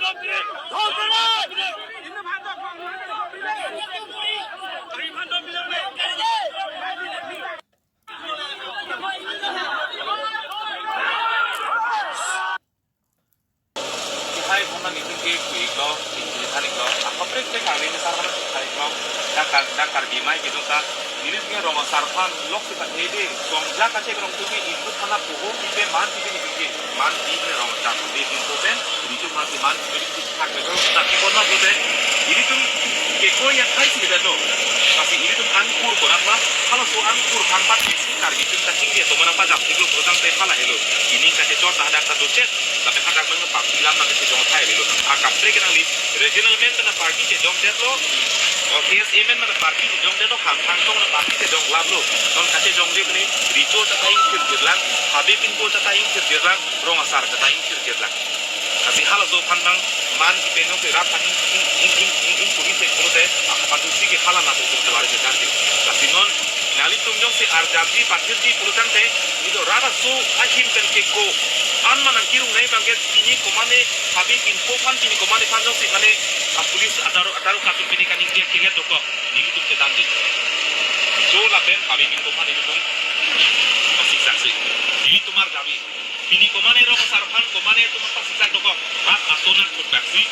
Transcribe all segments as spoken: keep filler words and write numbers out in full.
Hai, kona niting ke kui ko, niting thanik lo. Akaprek ke kali ni sarana thanik lo. Dak kar, dak Karbi mai gitu ta. Neli ke rong asar aphan lok si pathede. Songja kache rong tu ke itu thana poho ipe man ipe ni ke. Man ipe rong asar. Di itu pen, di itu man si man ipe ni thak betul. Tapi kona bote, ilitum ke koi ya thai si betul. Tapi ilitum angkur kona ma, kalau so angkur hampat isi Karbi tum kaching dia, to mana pajak itu, kotang te pala helo. Ini kache chot dah dak satu chet. Lapen hadak nangpapi lam nangkachejong thai avelo. Akaprek nangli regional men mana party chejongdetlo. O K S A men mana party chejongdetlo. Hamphang tong mana party chejong laplo. Non kachejongde pini richo ta ta ingthir jirlang. Habe pinpo ta ta ingthir jirlang. Rong asar ta ta ingthir jirlang. Lasi halaso aphan bang man kipenong si rat aphan ing ing ing ing ing ing puri se pulote aphan tu si ke hala na tu tu war ke dan di. Lasi non nanglitum jongsi arjapji pathirji pulotangte, ido rara so ahim pen ke ko-an ma nangkirung nai abang ke pini komane, habe pinpo aphan pini komane aphan jongsi mane a police adaro adaro katu pini kaningje kelet dokok, nelitum ke dan di. Jo lapen habe pinpo aphan nelitum masih saksi. Nelitum arjapji. Pini komane rong asar aphan komane atum pasiksak dokok. Rat aso nangkut baksi.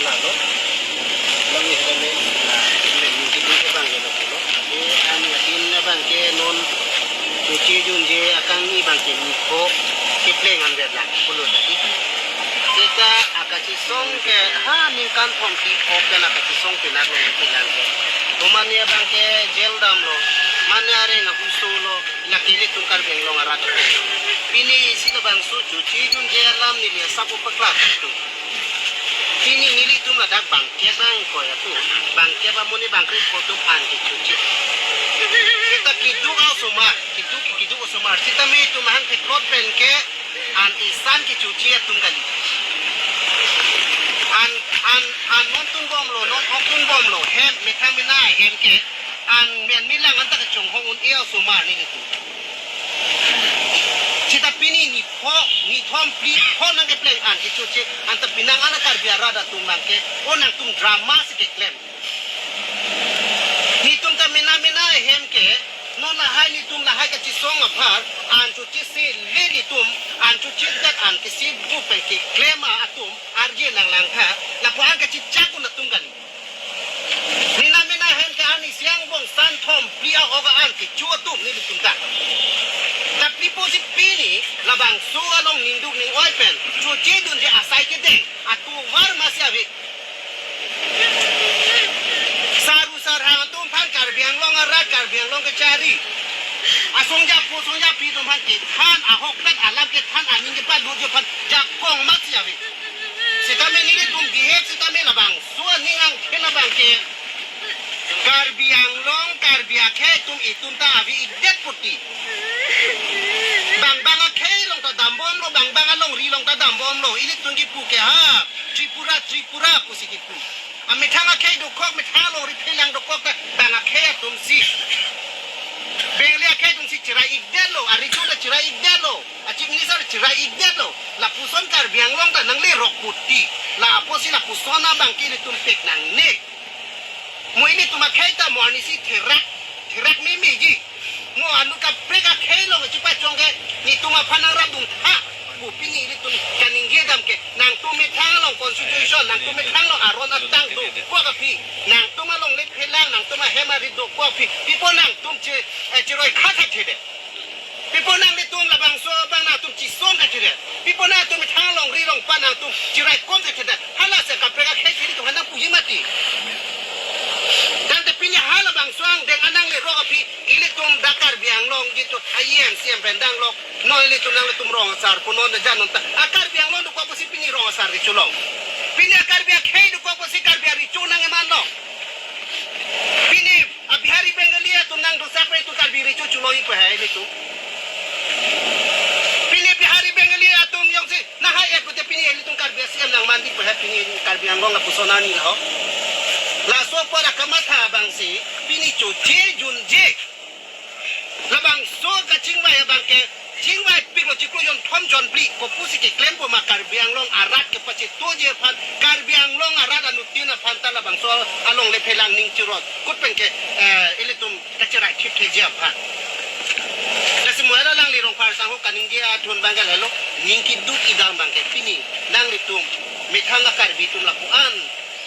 Lalo, lang ni kami, ah, ini mungkin dia bang ya, lo. Tapi an yakin na bang ke non Chuche junje akangni bang ke ni ko kepleng an vet lang pulo tadi. Seta akachesong ke ha ningkan thomkep pen akachesong pinaklo kelang ke. Komane bang ke jail damlo, mane areng ahuso lo, la kele tungkar benglong arat. Pini isi labangso Chuche junje alam neli asap paklangkle tu. Pini nelitum ladak bang ke bang ko ya tu, bang ke ba muni bang ke ko tum an ke Chuche. Seta keduk osomar, keduk ke keduk osomar. Seta me tum han ke klot pen ke an isan ke Chuche atum kali. An, an, an non tun bomlo, non ok tun bomlo, hem, methang menei, hem ke, an men milang anta kachonghong un-e osomar nelitum. Seta pini nipho, nithom, plipho nangkepleng an ke Chuche, anta penang an Karbi arat atum bang ke, o nangtum drama si keklem. Nitum ta mena mena hem ke, non lahai nitum lahai kachesong apar, an Chuche si le nitum, an Chuche dak an kesi bu pen keklem atum, arje nanglang tha, lapu an kachechak un atum kali. Nina mena hem ke an isi angbong san thom phli a-ok an kecho atum nelitum ta. Tapi pusi pini labangso along ningduk ning-oi pen Chuche dunje asai kedeng atovar masi ave. Saru sarhang atum aphan Karbi Anglong arat, Karbi Anglong kechari, asong japo song japi atum aphan kethan, ahokpet alam kethan, aning kepadut jo aphan jakong masi ave. Sitame nelitum bihek sitame labangso aning angkhen abang ke Karbi Anglong, Karbi akhei atum itum ta ave-ikdet puti. Bang bang akhei along ta dambomlo, bang bang alongri along ta dambomlo. Ilitum kipu ke ha Tripura, Tripura pusi kipu. Amethang akhei dokok, methang alongri phelang dokok ta bang akhei atum si. Bengali akhei atum si cherai-ikdetlo, ariso ta cherai-ikdetlo. A Chief Minister cherai-ikdetlo, lapuson Karbi Anglong ta nanglerok puti, la apotsi lapuson abang ke ilitum pek nangne. Mo ilitum akhei ta mo arnisi therak, therak memeji. Mo anu kaprek akhei along chepachong ke nitum aphan nangrapdun tha. Mo pini ilitum kaningje dam ke nangtum methang along constitution, nangtum methang along aron atang dokok aphi, nangtum alongle phelang, nangtum ahem ari dokok aphi, pipo nangtum che, eh, cheroi kha thekthedet. Pi Pi apot nanglitum labangso abang nangtum chisong kachiri? Pi apot nangtum methang alongri alongpat nangtum chiraikom kachiri? Hala si kaprek akhei si ilitum aphan nangpuji mati. Tangte pini halabangso angdeng anang lerok aphi ilitum dak Karbi Anglong jitu I M C M pen dang lok. Non ilitum nanglitum rong asar pu non jan non ta. A Karbi Anglong dokok pusi pini rong asar recho long. Pini a Karbi akhei dokok pusi Karbi arecho nang eman long. Pini a Bihari Bengali atum nangdosapre tu Karbi recho cholongji pu hai ilitum. Pini Bihari Bengali atum jongsi nahai-et pute pini ilitum Karbi a C M nangmanji pu hai pini Karbi Anglong lapuson arni lo. Laso apot akamatha abang si pini choche junje. Labangso kachingvai abang ke chingvaipiklo chiklo jonthom jonphli kopusi keklem pu ma Karbi Anglong arat kepachetoji aphan, Karbi Anglong arat anuttin aphan ta labangso alongle phelang ning chirot kut pen ke, eh, ilitum kacherai thiptheji aphan. Lasi mo hala alangli Rongphar sangho kaningje athun abang ke lalo, ning keduk idam abang ke pini nanglitum methang a Karbi atum lapu-an,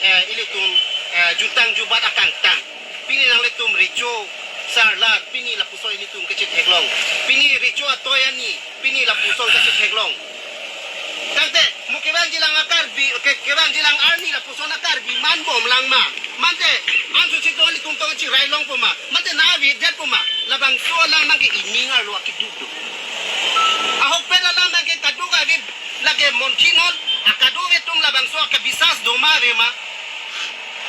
eh, ilitum, eh, jutang jubat akangtang. Pini nanglitum recho sarlar, pini lapuson ilitum kachetheklong. Pini recho atoi ani, pini lapuson kachetheklong. Tangte mo kevangjilang a Karbi, ke, kevangjilang arni lapuson a Karbi manbom lang ma? Mante ansu si to ilitum tong chirai long pu ma? Mante na avi det pu ma? Labangso alang nang ke ining arlo akeduk do. Ahokpet alang nang ke kaduk avi lake monthi non, akaduk atum labangso akabisas do ma ave ma?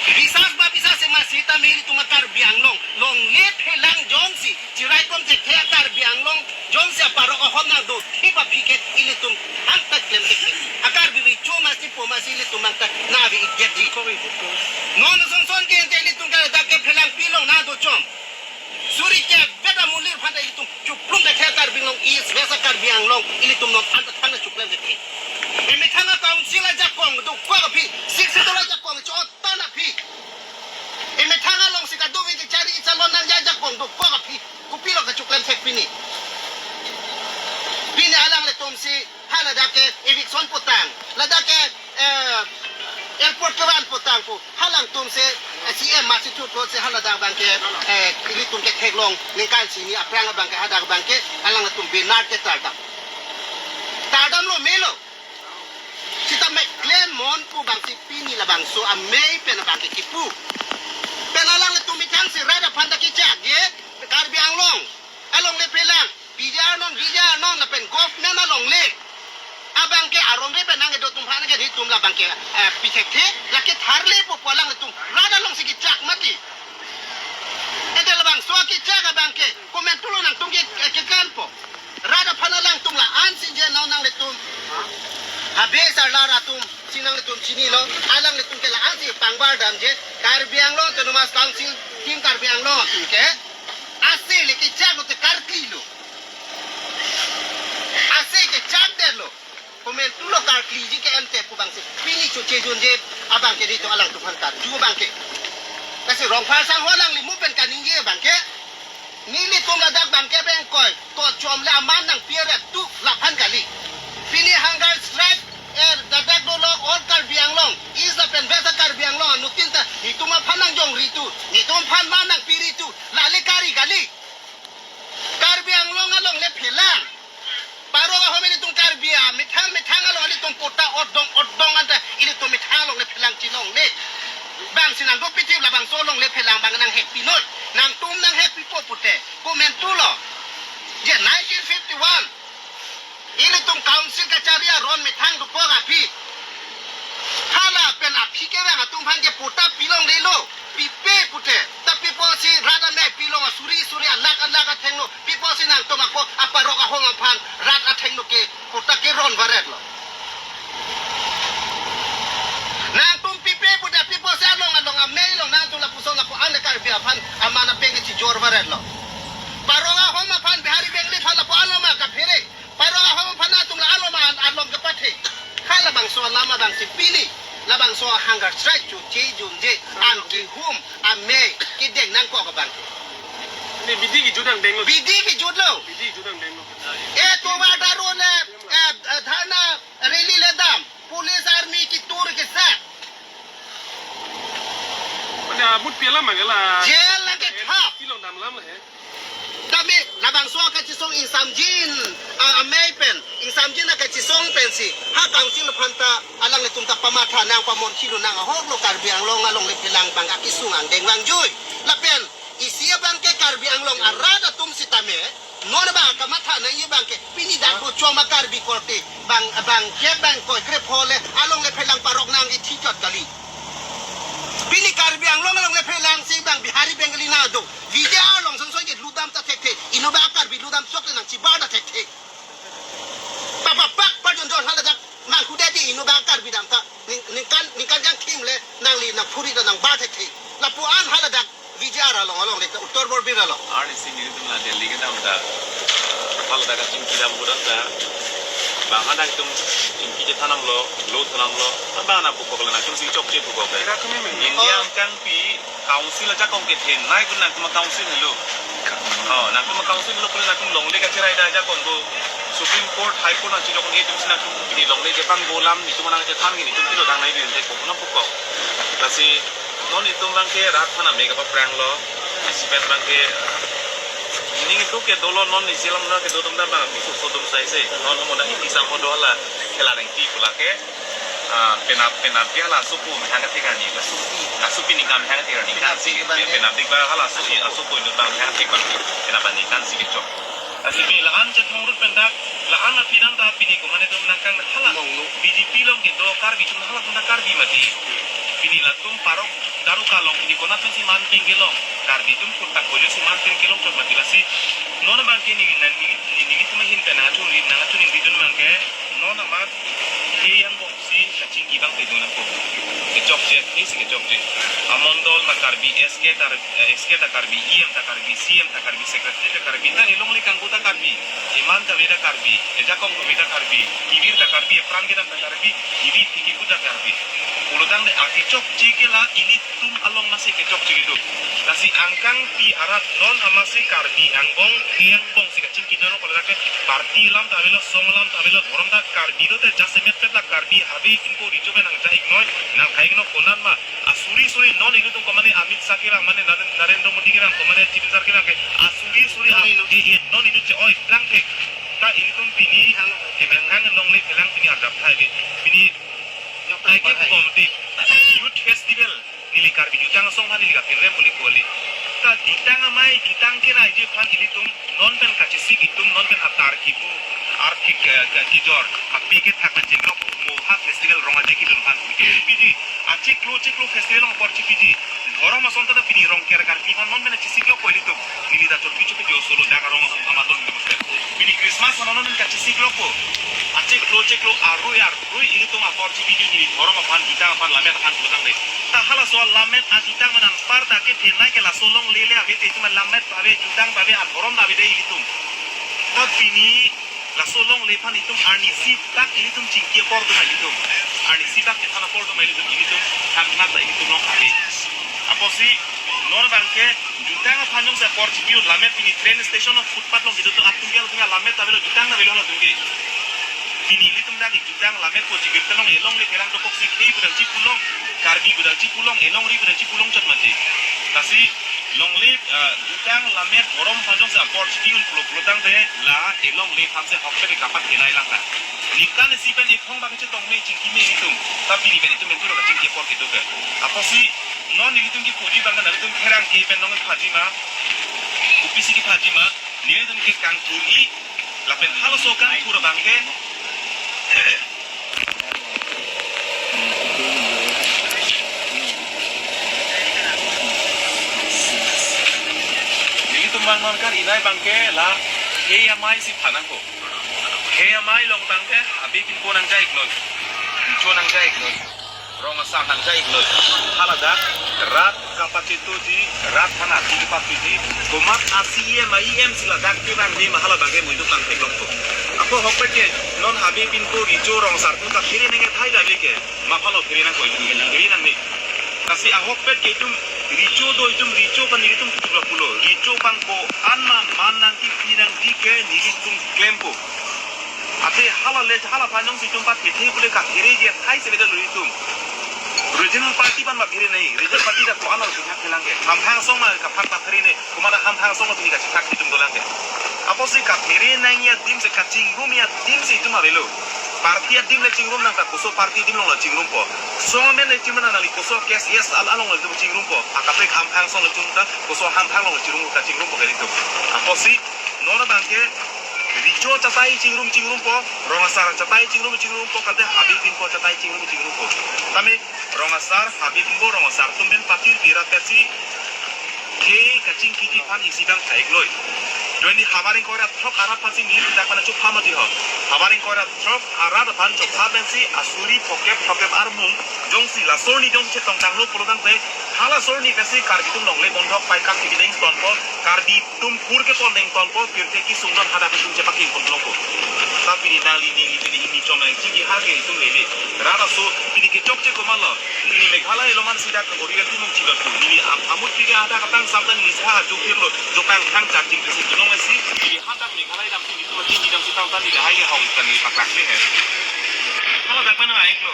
Bisas ba bisas ema sita me ilitum a Karbi Anglong longle phelang jongsi chiraikom thekthe a Karbi Anglong jongsi aparok ahom nangdo thip aphi ke ilitum hangta klem thekthe. A Karbi recho masi po masi ilitum hangta na avi idet ji. Non sonson ke ente ilitum ke dak ke phelang pilong nangdo chom. Suri ke beda mulir phanta ilitum chuplung ke the Karbi Anglong East, West a Karbi Anglong ilitum non anta thangta chuplung ke the. Emethang a council ajakong dokok aphi, Sixth Schedule ajakong chotan aphi. Emethang alongsi kadokave kechari chalon nangji ajakong dokok aphi. Kopilo kachuklem thek pini? Pini alanglitum si ha ladak ke eviction putang, ladak ke, eh, airport kevan putang pu. Halangtum si, eh, C M masi thut thut si ha ladak abang ke, eh, ilitum ketheklong ningkan sini aphrang abang ke hadak abang ke alangtum benar ke tardam. Tardamlo melo. Sita me klem mon pu abang si pini labangso amei pen abang ke kipu. Pen alangtum methang si rat aphan ta kechak ye Karbi Anglong alongle phelang, P D R non, V D R non, lapen government alongle abang ke arong re pen nangkedo atum aphan ke netum labang ke, eh, pi thekthe, lake tharle po pu alangtum rat alongsi kechak mati. Ente labangso kechak abang ke komantulo nangtum ke, eh, kekanpo? Rat aphan alangtum la-an si je nang nanglitum. Habe sarlar atum si nanglitum chinilo, alanglitum ke la-an si pangbar damje, Karbi Anglong Autonomous Council, Team Karbi Anglong atum ke. Ase le kechak lo te karkli lo. Ase kechak det lo. Komantulo karkliji ke ente pu abang si pini choche junje abang ke netum alangtum aphan karju abang ke. Lasi Rongphar sangho alangli mo pen kaningje abang ke. Nelitum ladak abang ke bengkoi, kochom le aman nangpi aret tu laphan kali. Pini hunger strike, eh, ladak dolo all Karbi Anglong, East lapen West a Karbi Anglong anuttin ta netum aphan nangjongri tu, netum aphan man nangpiri tu, lale kari kali. Karbi Anglong alongle phelang. Parok ahom ilitum Karbi a methang methang along ilitum patta odong odong anta ilitum methang alongle phelang chelongle. Bang si nangdopik thip labangso alongle phelang abang nanghekpi noi. Nangtum nanghekpipo pute komantulo. Je nineteen fifty-one ilitum council kachari aron methang dokok aphi. Hala pen aphi kevang atum aphan ke patta pilonglelo. Pipe pute, ta pi apotsi rat amei pilong asuri suri alakh alakh athengno, pi apotsi nangtum ako aparok ahom aphan rat athengno ke patta keron varetlo? Nangtum pipe pute pi apotsi along along amei along nangtum lapuson lapu-an le Karbi aphan aman apeng kechijor varetlo? Parok ahom aphan Bihari Bengali aphan lapu-an along ma kaphere. Parok ahom aphan atum la alom an alom kepathe. Halabangso alam abang si pini labangso hunger strike choche junje, an kehum, amei kedeng nangkok abang. Ne bidi kejut angdenglo. Bidi kejutlo. Bidi kejut angdenglo. Eh, tovar daro le, eh, eh, dharna rally le dam. Police army ketur kesat. Mane abut pi alam ke la. Jail nangkethap. Pilong dam alam la he. Dam Labangso akachisong ingsamjin, ah, amei pen, ingsamjin akachisong pensi ha council aphan ta alanglitum ta pamatha nang, pamonkhilo nang, ahok lo Karbi Anglong alongle phelang abang akisung angdeng vangjui. Lapen isi abang ke Karbi Anglong arat atum sitame, non abang kamatha nangji abang ke pini dak bo choma Karbi korte bang, bang ke bang koi krep hole alongle phelang parok nangji thi chot kali. Pini Karbi Anglong alongle phelang si bang Bihari Bengali nado. Vijay along sonsoi ke ludam ta thekthe. Ino ba Karbi ludam sok le nangchibar ta thekthe. Papa pak pardon don haladak nang kuda di ino ba Karbi dam ta. Ning, ningkan, ningkan jangthim le nangli nang phuri ta nangbar thekthe. Lapu-an haladak Vijay along alongle Uttar Borbil along. Arnisi nelitum la Delhi kedam ta haladak kachingki dam bo dam ta. Bang hadak tum chingki chethan damlo, lo than damlo. Abang na pukok le nangtum si chokche pukok le. India angkang pi council ajakong kethenei pun nangtum council helo. Oh, nangtum council helo pule nangtum longle kacherai da ajakong bo. Supreme Court, High Court nangchejok un-e atum si nangtum pini longle kepangbo alam netum nangchethan ke netum pilo dangnei dun te ko nang pukok. Lasi non itum abang ke rat aphan amei kapaphranglo. Isi pen abang ke ning itum ke dolo non isi alam na kedo atum ta abang bisu sodum sai se. Non mo na iti sang hodo hala khela nang ti pula ke. Ah, penap, penap ke hala supu mehang kathek ani, la supi, la supi ningkan mehang kathek ani, kan si, penap dik ba hala supi, la supu inut abang mehang kathek abang, penap ani kan si kechok. Lasi pini la-an chethong rut pendak, la-an aphi dam ta pini komane atum nangkang hala, B J P along kedo Karbi atum hala atum ta Karbi mati. Pini latum parok daru kalong pini konat si man ping kelong, Karbi atum kut tak kojo si man ping kelong chot mati lasi. Non abang ke ni, ni, ni, ni, nelitum ahin pen nangchun ri, nangchun ri dun abang ke, non abang ke yang bok si kachingki abang pedun ako. Kechokche, ke si kechokche. Amondol ta Karbi, S K ta, eh, S K ta Karbi, E M ta Karbi, C M ta Karbi, Secretary ta Karbi, ta elongle kangku ta Karbi, eman ta veda Karbi, ejakong ta veda Karbi, kivir ta Karbi, epran kedam ta Karbi, iri tiki ku ta Karbi. Pulotangte akechokche ke la ilitum along masi kechokche kedo. Lasi angkang pi arat non amasi Karbi angbong, ke angbong si kachingki dono kolera ke party alam ta avelo, song alam ta avelo, dhorom ta Karbi do te jasemet pet la Karbi habe ingko richo pen nangja iknoi, nangkhai iknoi konat ma. Asuri suri non ilitum komane Amit Shah kevang mane Naren-, Narendra Modi kevang komane Chief Minister kevang ke asuri suri a-, e, e, non ilitum che-oi plang thek. Ta ilitum pini, kemenghang longle phelang pini arjap thai ke. Pini, thai ke komti. Youth Festival. Neli Karbi jutang asong aphan neli kapinrem uli koli. Ta jutang amei, jutang kenaiji aphan ilitum non pen kachesik itum, non pen atar kipu, arthik, eh, ke-, kijor, api kethak pen chenglok mo ha festival rong aje kidun aphan. Piji, achiklo, chiklo festival along apor chipiji. Dhorom ason ta pini Rongker Karbi aphan non pen chesik lok ko ilitum. Neli ta chorpi chupi jo solo dak arong amadon ke master. Pini Christmas aphan non pen kachesik lok ko. Achiklo, chiklo, arui, arui ilitum apor chipiji neli dhorom aphan, jutang aphan, lammet aphan pulotangte. Ta halaso lammet ajutang man anpar ta kethenei ke laso longle le ave te itum lammet ave, jutang ave, adhorom ave te ilitum. Ta pini laso longle aphan itum arnisi dak ilitum chingki apor atum ilitum. Arnisi dak kethan apor atum ilitum, ilitum thangnat ta ilitum long ave. Apotsi non abang ke jutang aphan jongsi apor chipi-un lammet pini train station along footpath along kedo atum ke atum lammet ta avelo, jutang ta avelo atum ke. Pini ilitum dak jutang lammet ko chigir telong elongle pherang tokok si khei budal chipulong, Karbi budal chipulong, elongri budal chipulong chot mati. Lasi longle, ah, jutang lammet dhorom aphan jongsi apor chipi-un pulo pulotangte la elongle aphan si ahokpet kapat kenai lang ha. Ningkan isi pen iphong bang chetong me chingki me itum. Ta pini pen itum pen turo kachingki apor kedo ke. Apotsi non ilitum kipuji abang nangtum pherangke pen nong phaji ma. Kopisi kephaji ma. Nelitum ke kangthur-i, lapen halaso kangthur abang ke. Nelitum abang non kar-inei abang ke la, hei amei si phanang ko. Hei amei along abang ke, habe pinpo nangja iknoi. Richo nangja iknoi. Rong asar nangja iknoi. Haladak rat kapachetoji, rat aphan arti kepapiji, komat a-C E M, a-E M si ladak kevang ne ma hala abang ke muiduk nangtheklong ko. Ako ahokpet ke non habe pinpo richo rong asar pu kaphere nangkethai ave ke. Ma aphan lo phere nangkoi, phere nangne. Lasi ahokpet ke itum richo do, itum richo aphan nelitum pulo pulo. Richo abang ko-an ma man nangkipi nangji ke nelitum klempo. Ate hala le hala aphan jongsi itum pathethe pule kaphere je thai se beda lo itum. Regional party abang ma phere nangji, regional party dak ko-an lo chethak thelang ke. Hamphang asong ma kaphak ta phere nangji, komat hamphang asong lo pini kachethak kidum dolang ke. Apotsi kaphere nangji adim si kachingrumji adim si itum avelo. Party adim le chingrum nang ta koso party adim along le chingrumpo. Song amen le chingrum nang nangli koso K S S al along le itum chingrumpo. Akaprek hamphang asong le chingrum ta koso hamphang along le chingrum ta chingrumpo kali itum. Apotsi non abang ke Richo achatai chingrum chingrumpo, rong asar achatai chingrum chingrumpo, kate Habib Bingpo achatai chingrum chingrumpo. Tame rong asar Habib Bingpo, rong asar atum pen patir pira pesi ke kachingkiji aphan isi abang thaik loi. Twenty havar ingkoi ra throk arat aphan si neli dak mana chupha mati ho. Havar ingkoi ra throk arat aphan chupha pensi asuri phokep phokep armung jongsi laso arni jongsi chetong tanglo pulotangte, hala aso arni pensi Karbi atum longle bondhok paikas kideng tonpo, Karbi atum phur kepon deng tonpo, pirthe kesung non hadak itum chepaking pon longpo. Ta pini nangli neli pini hini chom nang chingki ha ke itum lele. Rat aso pini kechokche komat lo. Pini Meghalaya along man si dak kori kan timung chilot pu. Neli am-, amut pini hadak katang samtan neli sa ajuk pirlo. Jopang thang chak ching pesi tunong esi. Pini hadak Meghalaya dam pini tua chingki dam si tang tan neli hai ke hong kan neli pakrak le he. Hala dak mana aik lo.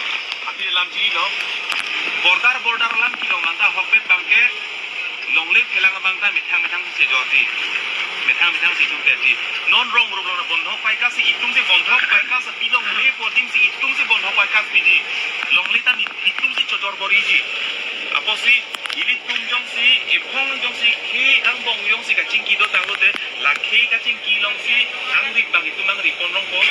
Api lam chili lo. Border, border lam chili lo, manta hokpet abang ke longle thelang abang ta methang methang si chejorji. Methang methang si itum peji. Non rong rong rong bondhok paikas si itum si bondhok paikas si pilong le po adim si itum si bondhok paikas piji. Longle ta ni itum si chojor koriji. Apotsi ilitum jongsi, ephong jongsi, khei angbong jongsi kachingki do tanglote, la khei kachingki alongsi, angrik abang itum angri pon longpo.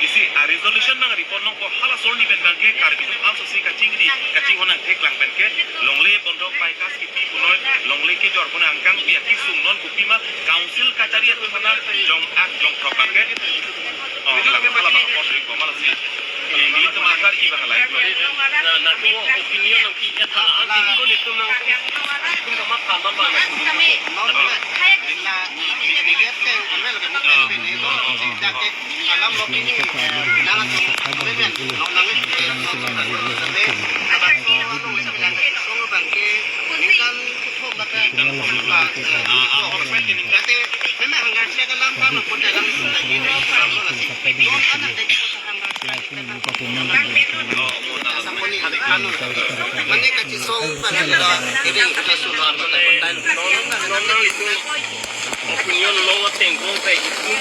Isi a-resolution abang ri pon longpo, hala aso arni pen abang ke Karbi atum aso si kachingri, kachinghon nang theklang pen ke, longle bondhok paikas kipi punoi, longle kejor pun angkang pi akesung non kopi ma, council kachari atum aphan jong ak jong throk abang ke. Oh, hala, hala abang apor ri ko, hala si. Nelitum akar-i abang alai. Na, na tu opinion nang pi ya ta, ang tingko nelitum nang, tingko ma paham abang. Mane kachisong pen la, ini kita sudah bertahan. Opinion lo tengkong pe itu.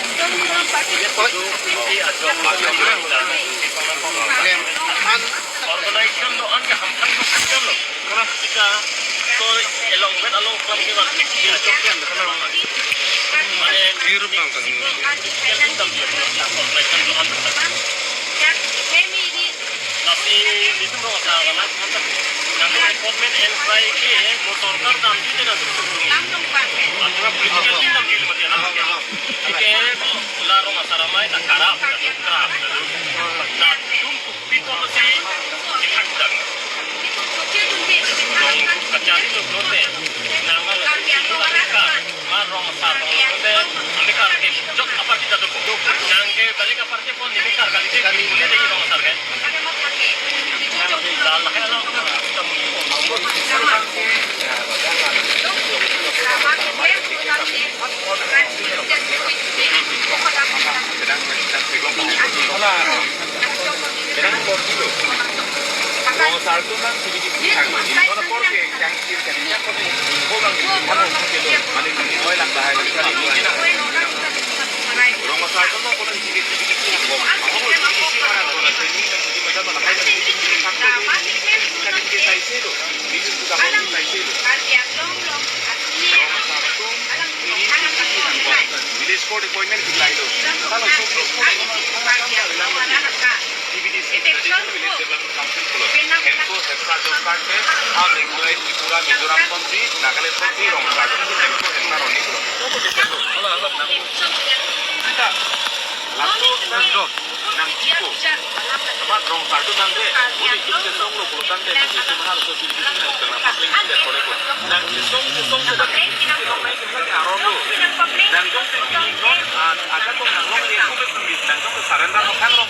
Organization lo an ke hamkan lo kita lo. Karena kita so along vet along kelam ke bang. Mane biru bang kan. Organization lo an. Nasi itu lo sa wala nang appointment and try ke mo sorkar dam di na tu. Antara political dam di mati na. Ke la rong asar amei ta karap, karap. Na tum kupi ko si hak dan. Rong kachari tu lote. Nang ma rong asar rong lote. Ante kar ke jok apar kita tu. Nang ke balik apar ke pon ni kar kali ke boleh deh rong asar ke. Village court appointment kitai do. Kalau so village court appointment kitai do. T V D C, Traditional Village Development Council pulo. Hemko hepsa job card ke, ah, Meghalaya, Tripura, Mizoram konsi, Nagaland konsi, rong asar konsi, hemko hepsa roni pulo. Kita, laso nang, nang chiko. Amat rong asar atum nang de, uli tum sesong lo, pulo tangte, nang sesong hal so, sini, sini, nang tengah public, nang tengah public, nang sesong, sesong, sesong, nang sesong, nang sesong, aron lo. Nang jong se pini non, ah, agak tong nang long de, aku ke pembi, nang jong ke surrender, nang long